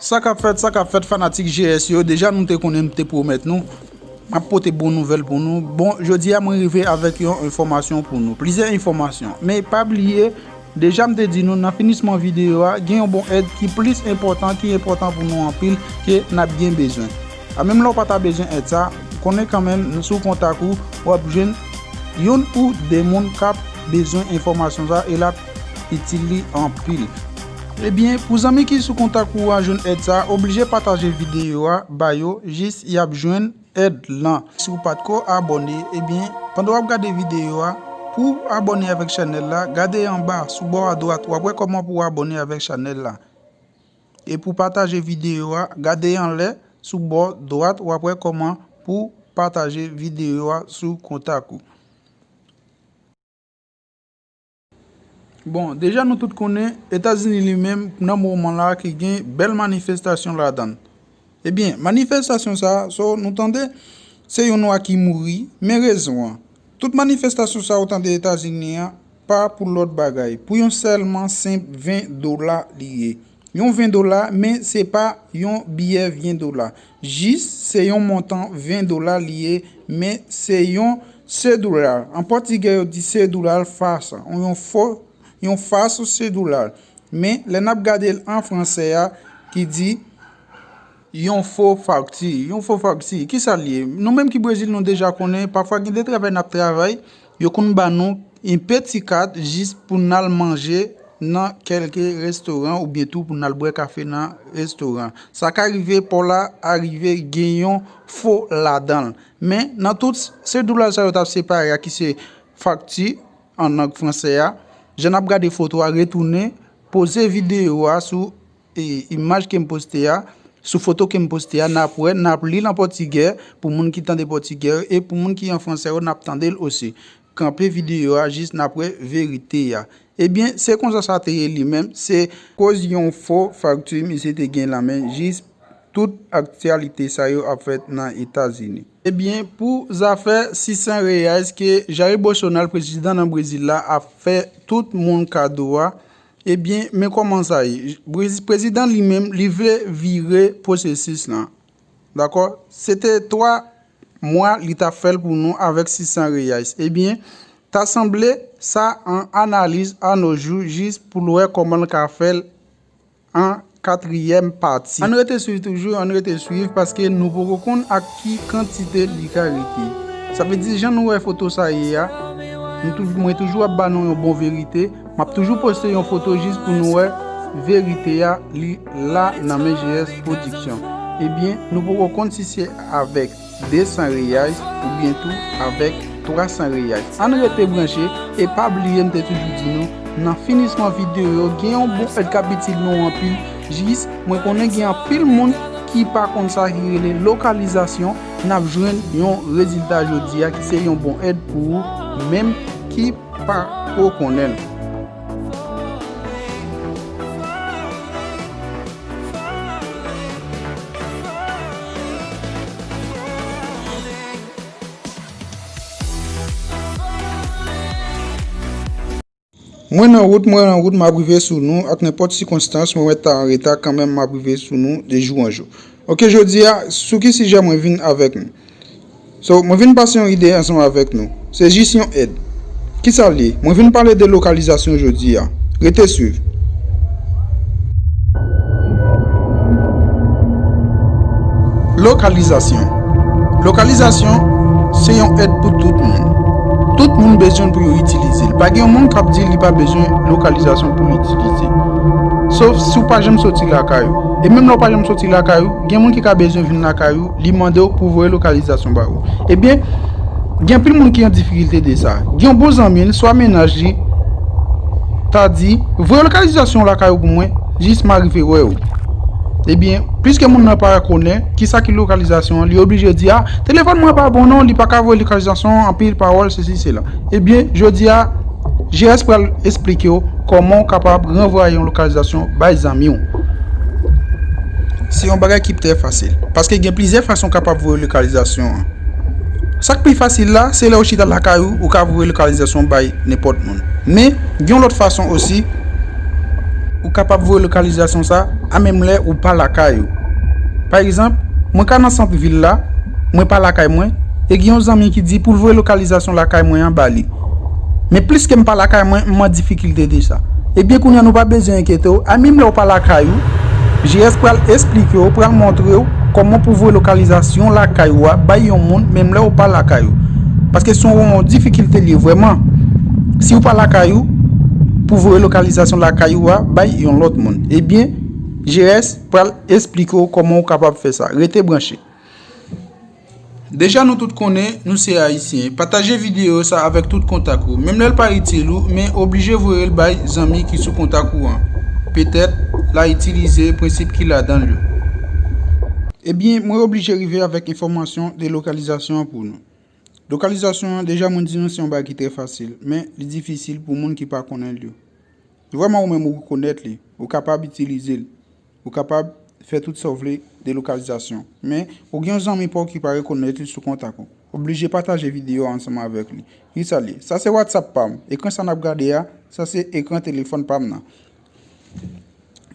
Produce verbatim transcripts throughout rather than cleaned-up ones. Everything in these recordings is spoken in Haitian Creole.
Sa k ap fèt, sa k ap fèt, fanatik G S yo, deja nou te konnen, m te pwomèt nou, m ap pote bon nouvèl pou nou. Bon, jodi a mwen rive avèk yon enfòmasyon pou nou, plizyè enfòmasyon. Men pa bliye, deja m te di nou nan finisman videyo a, gen yon bon èd ki plis enpòtan, ki enpòtan pou nou anpil, ke n ap gen bezwen. A menm lè w pa ta bezwen èd sa, konnen kanmenm, sou kontak ou, w ap jwenn youn ou de moun k ap bezwen enfòmasyon sa, e l ap itil li anpil. Ebyen, pou zanmi ki sou kontak ou a jwenn èd sa, oblije pataje videyo a ba yo, jis y ap jwenn èd lan. Si w pa t ko abòne, ebyen, pandan w ap gade videyo a, pou w abòne avèk chanèl la, gade anba, sou bò adwat, w ap wè kòman pou w abòne avèk chanèl la. E pou pataje videyo a, gade anlè, sou bò dwat, w ap wè kòman pou pataje videyo a sou kontak ou. Bon, deja nou tout konnen, Etazini li menm, nan moman la, ki gen bèl manifestasyon ladan l. Ebyen, manifestasyon sa a, so, nou tande, se yon nwa ki mouri, men rezon an. Tout manifestasyon sa a ou tande Etazini an, pa pou lòt bagay. Pou yon sèlman senp ven dola li ye. Yon ven dola, men se pa yon biyè ven dola. Jis se yon montan ven dola li ye, men se yon cédula. An pòtigè, yo di cédula falsa, yon fo, yon falso cédula. Men, lè n ap gade l an fransè a, ki di yon fo fakti. Yon fo fakti. Kisa l ye? Nou menm ki Brezil, nou deja konnen, pafwa gen de travay n ap travay, yo konn ba nou yon peti kat jis pou n al manje nan kèlke restoran oubyen tou pou n al bwè kafe nan restoran. Sa ka rive, pa w la arive gen yon fo ladan l. Men, nan tout cédula sa yo t ap separe a, ki se fakti an lang fransè a, jan n ap gade foto a, retounen, poze videyo a sou e, imaj ke m poste a, sou foto ke m poste a, n ap wè, n ap li l an pòtigè, pou moun ki tande pòtigè yo, e pou moun ki an fransè yo, n ap tande l osi. Kanpe videyo a jis n ap wè verite a. Ebyen, se konsa sa te ye li menm, se koz yon fo fakti misye te gen lan men, jis tout aktyalite sa yo ap fèt nan Etazini. Ebyen, pou zafè sis san reais ke Jair Bolsonaro, prezidan nan Brezil la, ap fè tout moun kado a, ebyen, men kòman sa ye. Prezi-, prezidan li menm, li vle vire pwosesis lan. Dakò? Se te twa mwa li t ap fè l pou nou avèk sis san reais. Ebyen, ta sanble sa an analiz a no jou, jis pou l wè kòman l ka fè l an katriyèm pati. Ann rete swiv toujou, ann rete swiv, paske nou poko konn ak ki kantite li ka rete. Sa vle di, jan nou wè foto sa ye a, nou tou-, mwen toujou ap ba nou yon bon verite. M ap toujou poste yon foto jis pou nou wè verite a, li la nan men G S Production. Ebyen, nou poko konn si se avèk de san reais oubyen tou avèk twa san reais. Ann rete branche e pa bliye m te toujou di nou, nan finisman videyo yo, gen yon bon èd k ap itil nou anpil. Jis, mwen konnen gen anpil moun ki pa konn sa ki rele lokalizasyon, n ap jwenn yon rezilta jodi a ki se yon bon èd pou ou menm ki pa ko konnen l. Mwen nan wout, mwen nan wout, m ap rive sou nou, ak nenpòt sikonstans, mwen mèt ta an reta, kanmenm m ap rive sou nou de jou an jou. Oke, jodi a, sou ki sijè mwen vin avèk nou? So, mwen vin pase yon ide ansanm avèk nou. Se jis yon èd. Kisa l ye? Mwen vin pale de lokalizasyon jodi a. Rete swiv. Lokalizasyon. Lokalizasyon, se yon èd pou tout moun. Tout moun bezwen l pou yo itilize l. Pa gen yon moun k ap di li pa bezwen lokalizasyon pou l itilize. Sof si w pa janm soti lakay ou. E menm lè w pa janm soti lakay ou, gen moun ki ka bezwen vin lakay ou, li mande w pou voye lokalizasyon ba ou. Ebyen, gen anpil moun ki an difikilte de sa. Gen yon bon zanmi l, swa mennaj li, ta di, voye lokalizasyon w lakay ou pou mwen, jis m a rive wè w. Ebyen, piske moun nan pa konnen kisa ki lokalizasyon an, li oblije di, a, telefòn mwen pa bon non, li pa ka voye lokalizasyon an, anpil pawòl, sesi, sela. Ebyen, jodi a, G S pral esplike w kòman w kapab ranvwaye yon lokalizasyon bay zanmi w. Se yon bagay ki trè fasil, paske gen plizyè fason w kapab voye lokalizasyon an. Sa k pi fasil la, se lè w chita lakay ou, ou ka voye lokalizasyon bay nenpòt moun. Men, gen yon lòt fason osi, ou kapab voye lokalizasyon sa a menm lè ou pa lakay ou. Pa egzanp, mwen ka nan sant vil la, mwen pa lakay mwen, e gen yon zanmi ki di pou l voye lokalizasyon lakay mwen an ba li. Men pliske m pa lakay mwen, m an difikilte de sa. Ebyen, kounye a nou pa bezwen enkyete w, a menm lè w pa lakay ou, G S pral esplike w, pral montre w kòman pou voye lokalizasyon lakay ou a bay yon moun, menm lè w pa lakay ou. Paske se yon difikilte l ye vrèman. Si w pa lakay ou, pou voye lokalizasyon lakay ou a bay yon lòt moun. Ebyen, G S pral esplike w kòman w kapab fè sa. Rete branche. Deja nou tout konnen, nou se Ayisyen. Pataje videyo sa avèk tout kontak ou. Menm lè l pa itil ou, men oblije voye l bay zanmi ki sou kontak ou an. Petèt, l a itilize prensip ki ladan l yo. Ebyen, mwen oblije rive avèk enfòmasyon de lokalizasyon an pou nou. Lokalizasyon an, deja mwen di nou se yon bagay ki trè fasil, men li difisil pou moun ki pa konnen l yo. Vrèman, ou menm ou rekonèt li, ou kapab itilize l, ou kapab fè tout sa w vle de lokalizasyon. Men, ou gen yon zanmi pa w ki pa rekonèt li sou kontak ou. Oblije pataje videyo a ansanm avèk li. Li sa li. Sa se WhatsApp pa m. Ekran sa n ap gade a, sa se ekran telefòn pa m nan.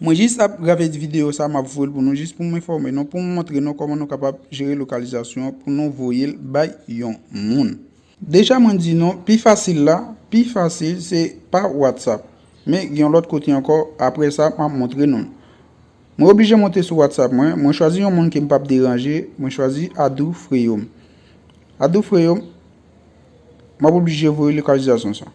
Mwen jis ap grave videyo sa, m ap voye l pou nou, jis pou m enfòme nou, pou m montre nou kòman nou kapab jere lokalizasyon pou nou voye l bay yon moun. Deja mwen di nou, pi fasil la, pi fasil se pa WhatsApp. Men gen yon lòt kote ankò, apre sa, m ap montre nou. Mwen oblije monte sou WhatsApp mwen, mwen chwazi yon moun ke m p ap deranje, mwen chwazi Adou Freyo m. Adou Freyo m, m ap oblije voye lokalizasyon sa.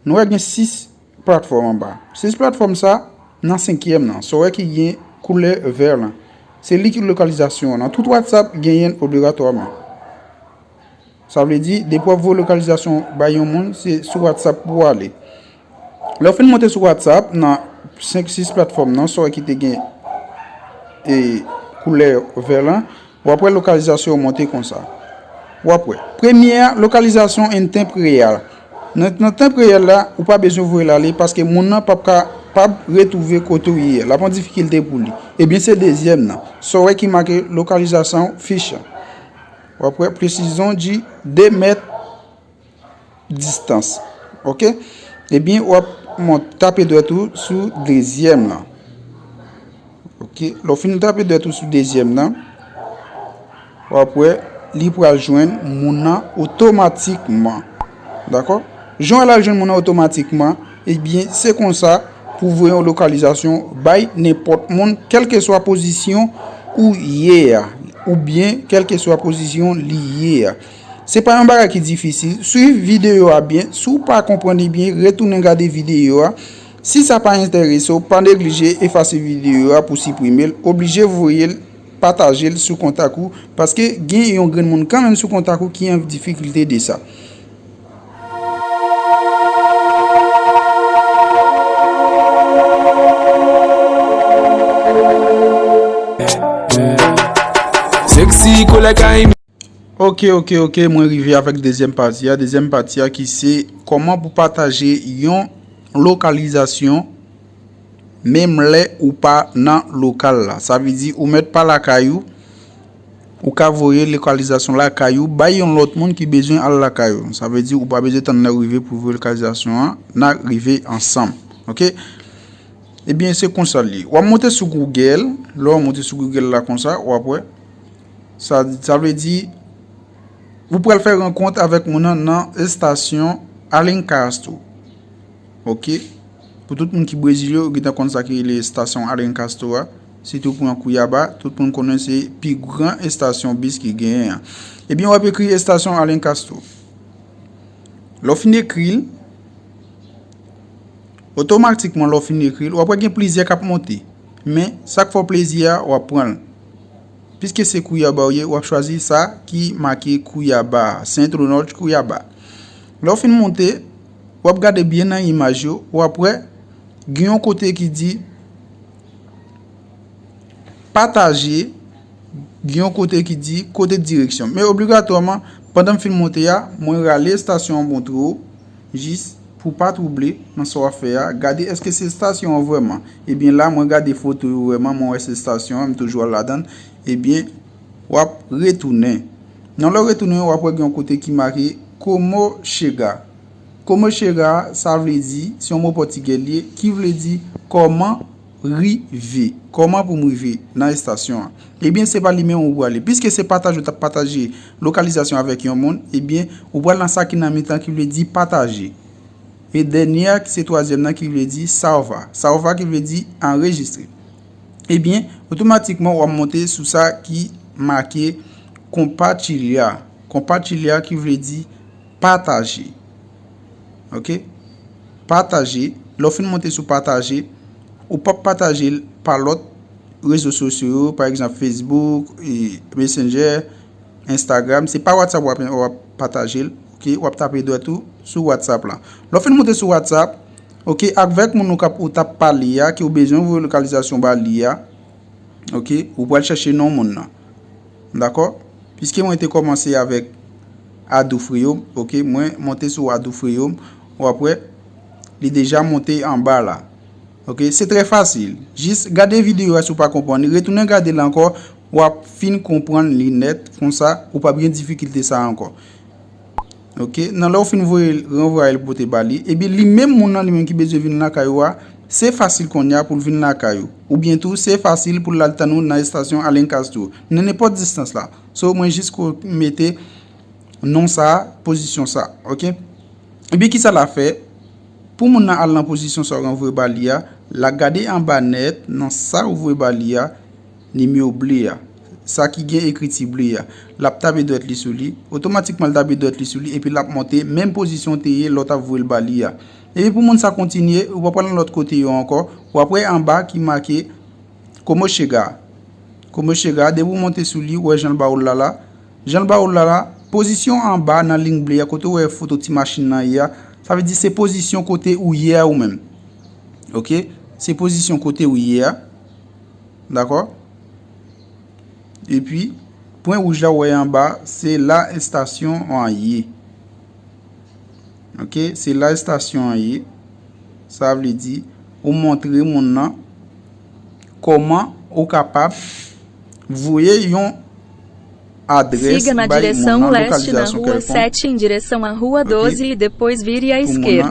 Nou wè gen sis platfòm anba. Sis platfòm sa, nan senkyèm nan, sa w wè ki gen koulè vè lan. Se li ki lokalizasyon an. Nan tout WhatsApp, genyen l obligatwaman. Sa vle di, depi w ap voye lokalizasyon bay yon moun, se sou WhatsApp pou w ale. Lè w fin monte sou WhatsApp, nan senk sis platfòm nan, sa w wè ki te gen, e, koulè vè lan, w ap wè lokalizasyon yo monte konsa. W ap wè. Premye a, lokalizasyon and temp reyèl. Nan, nan temp reyèl la, ou pa bezwen voye l ale paske moun nan p ap ka, p ap retwouve kote w ye. L ap an difikilte pou li. Ebyen, se dezyèm nan. Sa w wè ki make lokalizasyon fich. W ap wè presizyon di de mèt distans. Oke? Ebyen, w ap mont, tape dwèt ou sou dezyèm lan. Oke? Lè w fin tape dwèt ou sou dezyèm lan, w ap wè li pral jwenn moun nan otomatikman. Dakò? Jan w al jwenn moun nan otomatikman, ebyen, se konsa pou voye yon lokalizasyon bay nenpòt moun, kèlkeswa pozisyon ou ye a, oubyen kèlkeswa pozisyon li ye a. Se pa yon bagay ki difisil. Swiv videyo a byen. Si w pa konprann li byen, retounen gade videyo a. Si sa pa enterese w, pa neglije efase videyo a pou siprime l. Oblije voye l, pataje l sou kontak ou, paske gen yon grenn moun kanmenm sou kontak ou ki an difikilte de sa. Sexy Colette Kaimi. Oke, oke, oke, mwen rive avèk dezyèm pati a. Dezyèm pati a ki se kòman pou pataje yon lokalizasyon menm lè ou pa nan lokal la. Sa vle di ou mèt pa lakay ou, ou ka voye lokalizasyon lakay ou bay yon lòt moun ki bezwen al lakay ou. Sa vle di ou pa bezwen tann lè w rive pou voye lokalizasyon an, n a rive ansanm. Oke? Ebyen, se konsa l ye. W ap monte sou Google. Lè w monte sou Google la konsa, w ap wè. Sa, sa vle di, ou pral fè rankont avèk moun nan nan estasyon Alen Castro. Oke? Pou tout moun ki Brezil yo, ou gentan konn sa ki rele estasyon Alen Castro a. Sitou pou yon Cuiabá, tout moun konnen se pi gran estasyon bis ki genyen an. Ebyen, w ap ekri estasyon Alen Castro. Lè w fin ekri l, otomatikman, lè w fin ekri l, w ap wè gen plizyè k ap monte. Men, sa k fè w plezi a, w ap pran l. Piske se Cuiabá w ye, w ap chwazi sa ki make Cuiabá, Centro Norte Cuiabá. Lè w fin monte, w ap gade byen nan imaj yo, w ap wè gen yon kote ki di pataje, gen yon kote ki di kote direksyon. Men obligatwaman, pandan m fin monte a, mwen rale estasyon an montre w, jis pou pa twouble nan sa w ap fè a. Gade èske se estasyon an vrèman. Ebyen la, mwen gade foto yo vrèman, mwen wè se estasyon an, m toujou al ladan l. Ebyen, w ap retounen. Nan lè w retounen, w ap wè gen yon kote ki make Como Chegar. Como Chegar, sa vle di, se yon mo pòtigè l ye, ki vle di kòman rive. Kòman pou m rive nan estasyon an? Ebyen, se pa li menm ou prale. Piske se pataje, ou t ap pataje lokalizasyon avèk yon moun, ebyen, ou pral nan sa ki nan mitan ki vle di pataje. E dènye a, ki se twazyèm nan, ki vle di salva. Salva ki vle di anrejistre. Ebyen, otomatikman, w ap monte sou sa ki make compartilhar. Compartilhar ki vle di pataje. Ok? Pataje. Lè w fin monte sou pataje, ou p ap pataje l pa lòt rezo sosyo yo, pa egzanp Facebook, e Messenger, Instagram. Se pa WhatsApp w ap, w ap pataje l. Ok? W ap tape dwèt ou sou WhatsApp la. Lè w fin monte sou WhatsApp, ok, avèk moun ou k ap, ou t ap pale a, ke w bezwen voye lokalizasyon ba li a, ok, ou pral chèche non moun nan. Dakò? Piske mwen te kòmanse avèk Adufreum, ok, mwen monte sou Adufreum, w ap wè, li deja monte anba la. Ok, se trè fasil. Jis gade videyo a si w pa konprann li, retounen gade l ankò, w ap fin konprann li nèt, konsa, ou p ap gen difikilte sa ankò. Ok, nan lè w fin voye l, ranvwaye l pote ba li, ebyen li menm moun nan li menm ki bezwen vin lakay ou a, se fasil kounye a pou l vin lakay ou. Oubyen tou, se fasil pou l al tann ou nan estasyon Alencastro, nan nenpòt distans la. So, mwen jis ko mete non sa, pozisyon sa, ok? Ebyen, kisa l ap fè? Pou moun nan al nan pozisyon sa w ranvoye ba li a, l ap gade anba nèt, nan sa ou voye ba li a, nimewo ble a. Sa ki gen ekriti ble a. L ap tape dwèt li sou li, otomatikman l tape dwèt li sou li, epi l ap monte menm pozisyon te ye lè w t ap voye l ba li a. Epi pou moun sa kontinye, ou pa pral nan lòt kote yo ankò, w ap wè anba ki make Como chegar. Como chegar, depi w monte sou li, ou wè jan l ba ou l la la. Jan l ba ou l la la, pozisyon anba nan liy ble a, kote w wè foto ti machin nan ye a, sa vle di se pozisyon kote ou ye a ou menm. Ok? Se pozisyon kote ou ye a. Dakò? Epi, pwen wouj la w wè anba, se la estasyon an ye. Ok? Se la estasyon an ye. Sa vle di, ou montre moun nan kòman ou kapab voye yon adrès Siga na bay moun direção nan leste na lokalizasyon Rua kèlkonk. Sete em direção à Rua Ok? Doze e depois vire à Pou moun nan esquerda.